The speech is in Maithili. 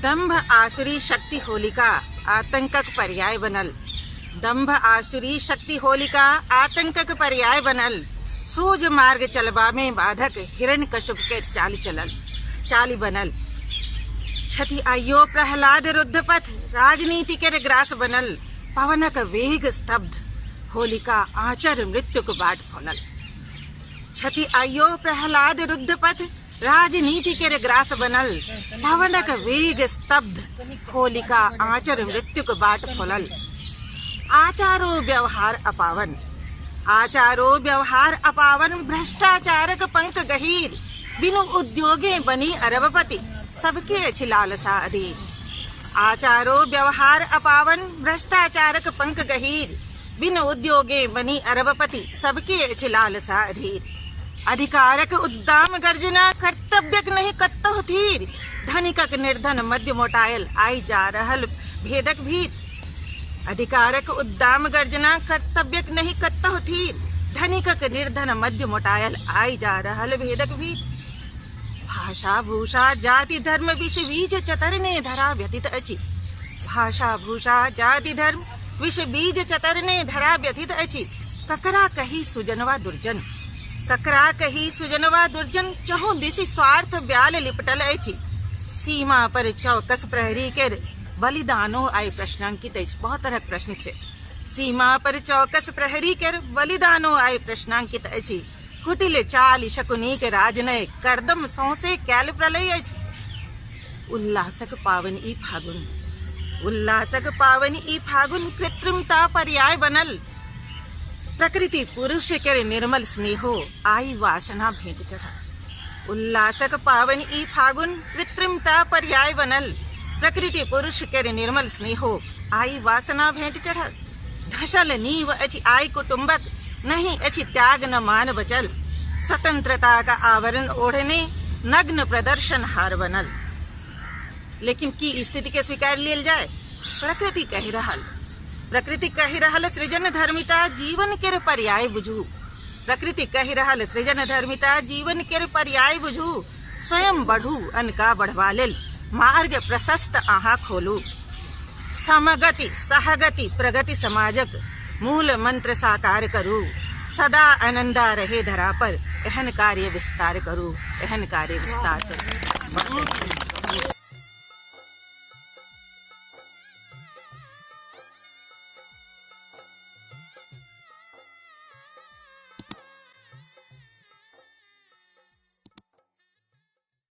दंभ आसुरी शक्ति होलिका आतंकक पर्याय बनल। दंभ आसुरी शक्ति होलिका आतंकक पर्याय बनल। सोझ मार्ग चलबा में बाधक हिरण्यकश्यप के चालि चलल चालि बनल। छथि आइयो प्रहलाद रुद्ध पथ राजनीति के ग्रास बनल। पवनक वेग स्तब्ध होलिका आचर मृत्युक बाट खोलल। छथि आइयो प्रहलाद रुद्ध पथ राजनीति के ग्रास बनल। पवनक वेग स्तब्ध होलिका आचर मृत्युक बाट खोलल। आचारो व्यवहार अपावन आचारो व्यवहार अपावन भ्रष्टाचारक पंक गहीर। बिनु उद्योगे बनी अरबपति सबके अछि लालसा अधीर। आचारो व्यवहार अपावन भ्रष्टाचारक पंक गहीर। बिनु उद्योगे बनी अरबपति सबके अछि लालसा अधीर। अधिकारक उद्दाम गर्जना कर्तव्यक नहीं कतहु धीर। धनिकक निर्धन मध्य मोटायल आई जा रहल भेदक भीत। अधिकारक उद्दाम गर्जना कर्तव्यक नहीं कतहु धीर। धनिकक निर्धन मध्य मोटायल आई जा रहल भेदक भीत। भाषा भूषा जाति धर्म विष बीज चतरने धरा व्यथित अछि। भाषा भूषा जाति धर्म विष बीज चतरने धरा व्यथित अछि। ककरा कही सुजनवा दुर्जन ककरा कही सुजनवा दुर्जन चहु दिशि स्वार्थ ब्याल लिपटल अछि। सीमा पर चौकस प्रहरी के बलिदानो आइ प्रश्नांकित अछि। बहुत तरहक प्रश्न छै। सीमा पर चौकस प्रहरी के बलिदानो आइ प्रश्नांकित अछि। कुटिल चालि शकुनीक राजनय करदम सौंसे कैल प्रलय अछि। उल्लासक पावन ई फागुन उल्लासक पावन ई फागुन कृत्रिमता पर्याय बनल। प्रकृति पुरुष के निर्मल स्नेहो आई वासना भेंट चढ़ल। उल्लासक पावन ई फागुन कृत्रिमता पर्याय बनल। प्रकृति पुरुष के निर्मल स्नेहो आई वासना भेंट चढ़ल। धसल नीव अछि आई कुटुम्बक नहीं अछि त्याग न मान बचल। स्वतंत्रता का आवरण ओढ़ने नग्न प्रदर्शन हार बनल। लेकिन की स्थिति के स्वीकार लेल जाए? प्रकृति कहि रहल प्रकृति कहि रहल सृजन धर्मिता जीवन के पर्याय बुझू। प्रकृति कहि रहल सृजन धर्मिता जीवन के पर्याय बुझू। स्वयं बढ़ू अनका बढ़वा लेल मार्ग प्रशस्त अहाँ खोलू। समगति सहगति प्रगति समाजक मूल मंत्र साकार करू। सदा आनंदा रहे धरा पर एहन कार्य विस्तार करू एहन कार्य विस्तार करू।